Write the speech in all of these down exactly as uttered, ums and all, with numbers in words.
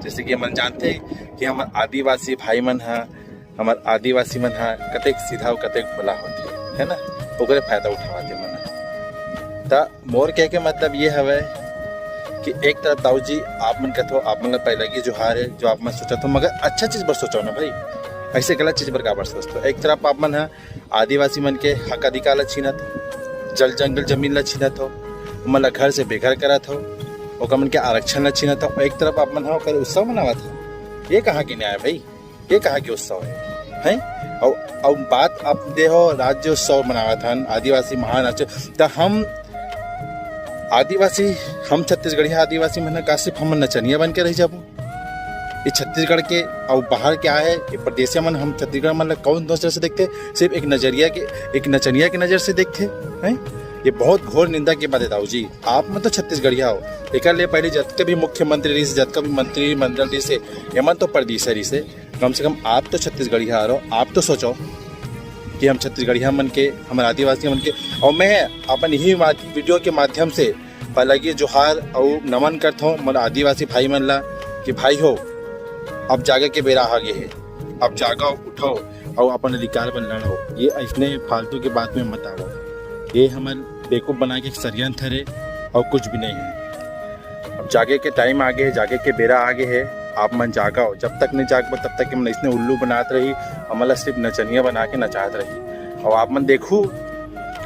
जैसे कि हमन जानते हैं कि हमर आदिवासी भाई मन ह, हमर आदिवासी मन ह कतेक सीधा अउ कतेक भोला होथे, है ना? ओकरे फायदा उठावत हे मन ह। त मोर कहे के मतलब ये हवय कि एक तरफ दाऊ जी आप मन कथो, आप मन ला पैलगी जोहार है जो आप मन सोचत हो, मगर अच्छा चीज बर सोचो ना भाई, ऐसे गलत चीज बर काबर सोचत हो? एक तरफ आप मन ह आदिवासी मन के हक अधिकार ला छीनत हो, जल जंगल जमीन ला छीनत हो, ओमन ला घर से बेघर करत हो, ओकर मन के आरक्षण ला छीनत हो, एक तरफ आप मन ह ओकर उत्सव मनावत हो। ये कहाँ के न्याय भाई? ये कहाँ के उत्सव है, हैं? अउ अउ बात आप दे हो राज्योत्सव मनावत हन, आदिवासी महान राज्य, त हम आदिवासी, हम छत्तीसगढ़िया आदिवासी मन ह का सिर्फ हमन नचनिया बन के रह जाबो? ये छत्तीसगढ़ के अउ बाहर के आए, ये परदेसिया मन हम छत्तीसगढ़ मन ला कौन नजर से देखथे? सिर्फ एक नजरिया के, एक नचनिया के नजर से देखथे, हैं? ये बहुत घोर निंदा के बात है दाऊ जी। आप मन तो छत्तीसगढ़िया हो, एकर ले पहले जतका भी मुख्यमंत्री रहिस, जतका भी मंत्रिमंडल रहिस, एमन तो परदेसिया रहिस। कम से कम आप तो छत्तीसगढ़िया हरो, आप तो सोचो कि हम छत्तीसगढ़िया मन के, हमर आदिवासी मन के। और मैं अपन यही मा-, वीडियो के माध्यम से पैलगी जोहार अउ नमन करत हूँ मोर आदिवासी भाई मन ला कि भाई हो, अब जागे के बेरा आ गे हे, अब जागो, उठो अउ अपन अधिकार बर लड़ो। ये ऐसने फालतू के बात में मत आवो, ये हमन बेवकूफ बनाए के एक षड्यंत्र हरे अउ कुछ भी नहीं है। अब जागे के टाइम आ गे हे, जागे के बेरा आ गे हे। आप मन जागव, जब तक नहीं जागबो तब तक हमन ऐसने उल्लू बनात रही, हमन ला सिर्फ नचनिया बना के नचात रही। अउ आप मन देखू,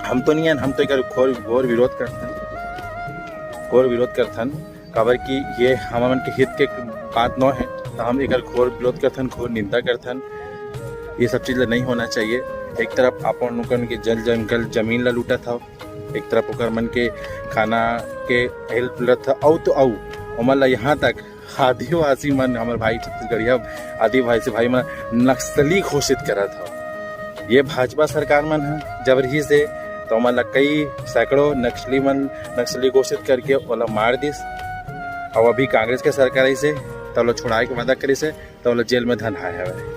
हम तो नहीं हन, हम तो एकर घोर घोर विरोध करथन, घोर विरोध करथन, काबर कि ये हमन के हित के बात नो है, तो हम एकर घोर विरोध करथन, घोर निंदा करथन। ये सब चीज ला नहीं होना चाहिए। एक तरफ आप लोगन के जल जंगल जमीन ला लूटत हव, एक तरफ ओकर मन के खाना के हेल्प लूटत हव, अउ तो अउ ओमन ला यहाँ तक आदिवासी मन, हमर भाई छत्तीसगढ़िया आदिवासी भाई मन नक्सली घोषित करत हव। ये भाजपा सरकार मन ह जब रहिस हे, तो ओमन ला कई सैकड़ों नक्सली मन, नक्सली घोषित करके ओला मार दिस। अउ अभी कांग्रेस के सरकार आइस हे, तो ओला छुड़ाए के वादा करिस हे, तो ओला जेल में धनाए हवय।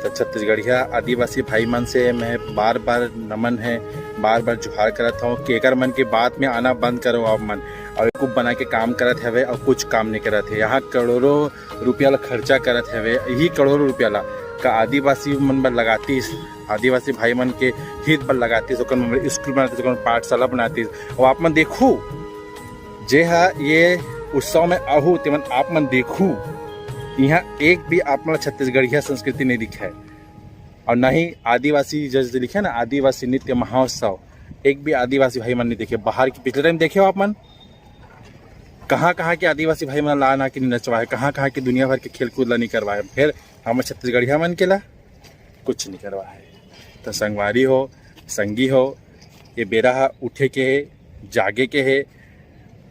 तो छत्तीसगढ़िया आदिवासी भाई मन से मैं बार बार नमन है, बार बार जोहार करत हूँ कि एकर मन के बात में आना बंद करो आप मन। अउ बेवकूफ बना के काम करत हवे अउ कुछ काम नहीं करत है। यहाँ करोड़ों रुपया ला खर्चा करत हवे, यही करोड़ों रुपया ला का आदिवासी मन बर लगातीस, आदिवासी भाई मन के हित बर लगातीस, ओकर मन बर स्कूल बनातीस, ओकर मन पाठशाला बनातीस। अउ आप मन देखू, जे हा ये उत्सव में आहू, तेमन आप मन देखू, यहाँ एक भी आप मन ला छत्तीसगढ़िया संस्कृति नहीं दिखे, अउ ना ही आदिवासी, जैसे लिखे ना, आदिवासी नृत्य महोत्सव, एक भी आदिवासी भाई मन नहीं देखे। बाहर के पिछले टाइम देखे हो आप मन, कहाँ कहाँ के आदिवासी भाई मन ला ना के नचवाए, कहाँ कहाँ के दुनिया भर के खेल कूद ला नहीं करवाए, फिर हम छत्तीसगढ़िया मन के ला कुछ नहीं करवाए। तो संगवारी हो, संगी हो, ये बेरा हा उठे के हे, जागे के हे।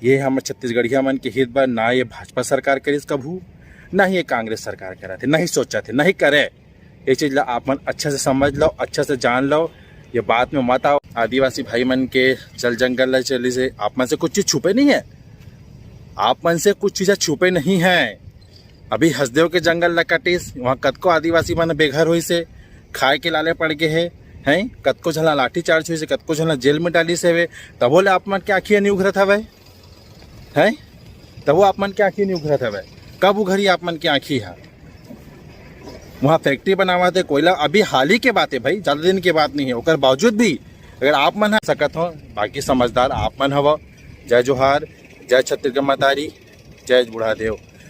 ये हम छत्तीसगढ़िया मन के हित बर ना ये भाजपा सरकार करिस कभू, ना ही ये कांग्रेस सरकार करत हे, ना ही सोचत हे, ना ही करे। ये चीज ला आप मन अच्छा से समझ लो, अच्छा से जान लो, ये बात में मत आओ। आदिवासी भाई मन के जल जंगल ला चलिस हे, आप मन से कुछ चीज छुपे नहीं है, आप मन से कुछ चीजें छुपे नहीं है। अभी हसदेव के जंगल ला कटिस, वहाँ कतको आदिवासी मन बेघर होइस हे, खाए के लाले पड़ गए हे, हैं? कतको झन ला लाठी चार्ज होइस हे, कतको झन ला जेल में डालिस हे, तभो ले आप मन के आँखी नहीं उघरत हवय, हैं? तभो आप मन के आँखी नहीं उघरत हवय। कब उघरी आप मन के आँखी हा? वहाँ फैक्ट्री बनावत हे कोयला, अभी हाल ही के बात है भाई, ज्यादा दिन के बात नहीं है। ओकर बावजूद भी अगर आप मन ह सकत हो, बाकी समझदार आप मन हव। जय जोहार, जय छत्तीसगढ़ मतारी, जय बूढ़ा देव।